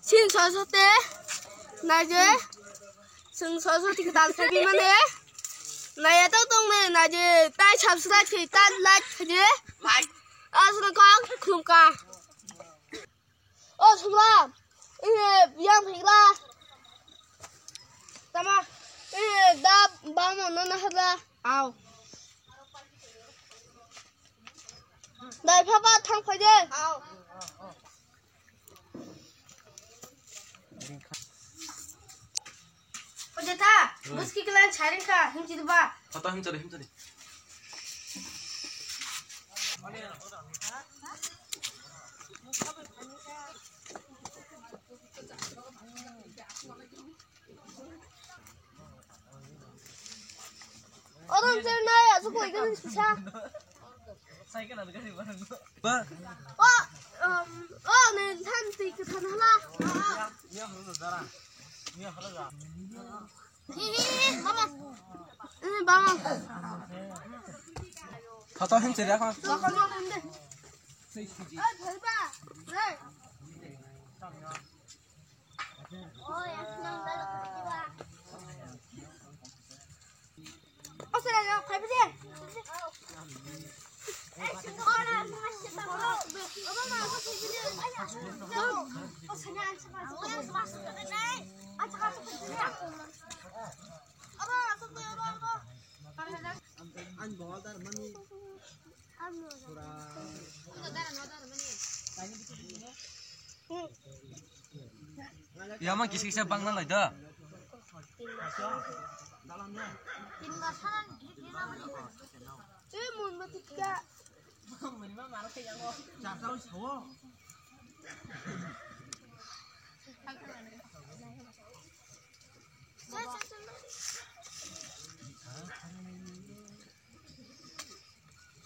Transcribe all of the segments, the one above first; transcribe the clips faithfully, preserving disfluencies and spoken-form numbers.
Chini Saraswati naidi, chwng Saraswati kwtal khaidi mani. Naiya to tongni naidi, tai subscribe khe, tai like khaidi. Aswk kok khulumkha. O Sumla, ini yang phikla. Tama, ini da bamo nana hadla. Au. Dai pha ba thang phai de. Au. O jeta, hmm. Buski klan charing kha, him chidi ba. Kata him chadi, him chadi. Orom chernai, aswk lai gani sisa. Ba. O, um, o, ne than twi kwthan hala. Hi, hi, hi, mama. Eh, mama. Kata him chiri akha. Bakal mo him de. Eh, bhai ba. Hey. Yama kisa kisa bangna lai da.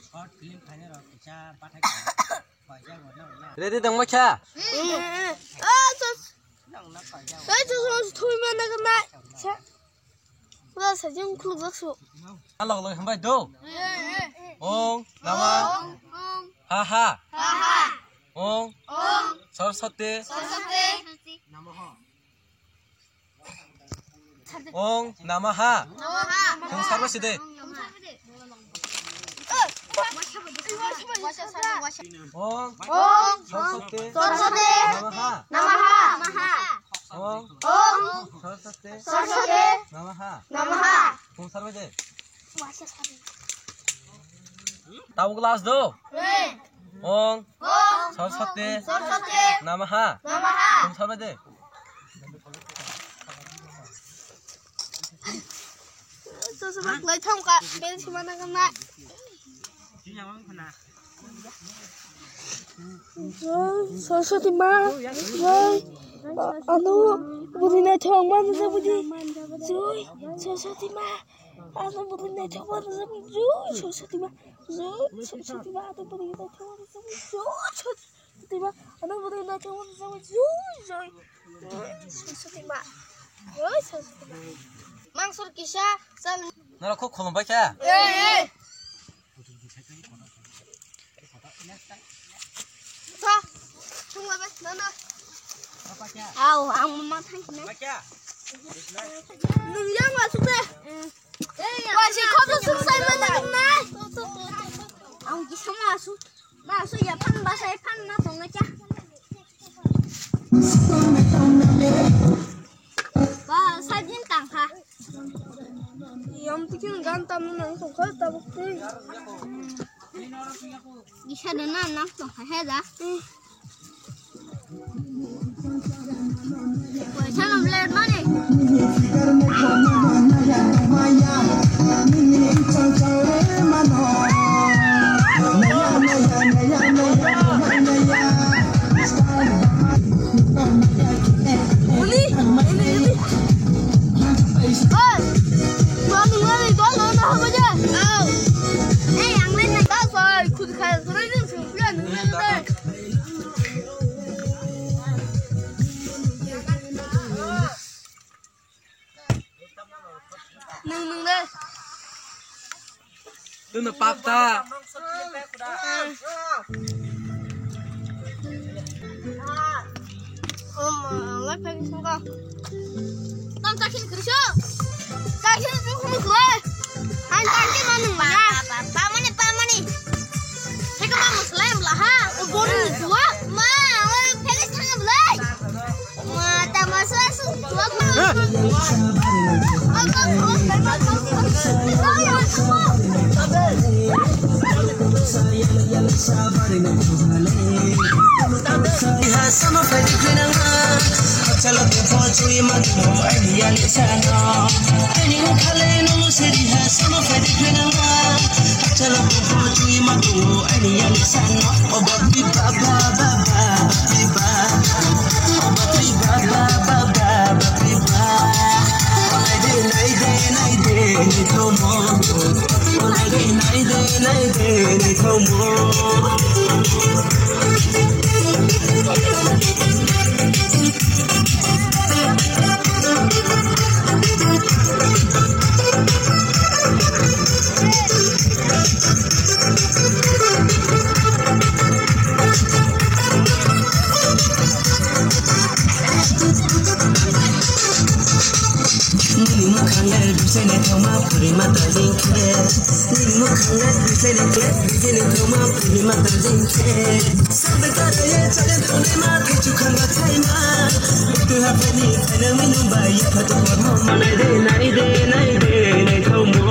Short film khainai rok kisa bathai khainai. Ready dong ma kha? Nang na paijak. Ei, sus, sus, thui mana kena. Sa, sa jeng khuluk su. Alok lok hambai do. Ong nama. Ha ha. Ong. Saraswati. Ong namaha. Thung sarba side. Ong. Ong. Saraswati. Saraswati. Namaha. Namaha. Ong. Ong. Saraswati. Saraswati. Namaha. Namaha. Thung sarba de. Tabuk last do. Ong. Ong. Saraswati. Saraswati. Namaha. Namaha. Thung sarba de. Sosok lai thong ka, bel sima na ka na. Joi Saraswati ma, joi. Ano budi na thong ma na budi. Joi Saraswati ma. Ano budi na thong ma na budi. Joi Saraswati ma. Joi Saraswati ma. Ano budi na thong ma na budi. Joi Saraswati ma. Ano budi na thong ma na budi. Joi, joi. Saraswati ma. Oi, Saraswati ma. Mangsor kisa, sal. Nara kok kholom bai kha? Eh, eh. Tha. Thung bai, na, na. Au, ang ma thang na. Nung yang masuk deh. Wah, si kau tu susah mana kenai. Ang kisa masuk. Ba, so ya phan ba sai phan na tong cha. Ba, sa jin tang kha. Yam tikin gan tam na tong kha ta buk ti. Isa de na na tong kha he da. Paisa no blade mani. Uli, uli, uli. Oi, mami, mami, dol, dol, dol, dol. Au. Eh, ang lain na. Dol, dol, khud khai, dol, dol, dol. Nung, nung de. Tuna pakta. Wai phai songko. Tang takhin kriso. Takhin songko mukhlai. Hai takhin manu ya. Pa, pa, pa, mani, pa, mani. Heka ma mukhlai mla ha. Boring ni tuwa. Ma, wai phai songko mukhlai. Ma, ta ma sa su tuwa. Nini mwkhang le dusai naithokma puri mata jingkhe. Nini mwkhang le dusai naithok, dusai naithokma puri mata jingkhe. Sabe kare ye chale dune ma kichu khanga chaima. Butu hapani phaina minu bai ya phatu kormo. Nai de, nai de, nai de, naithokmo.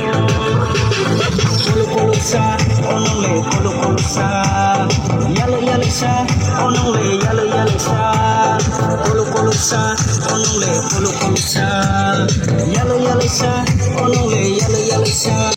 Kolo kolo sa, onong le kolo kolo sa. Yalo yalo sa, onong le yalo yalo sa. Kolo kolo sa, onong le kolo kolo sa. Yalo yalo sa, onong le yalo yalo sa.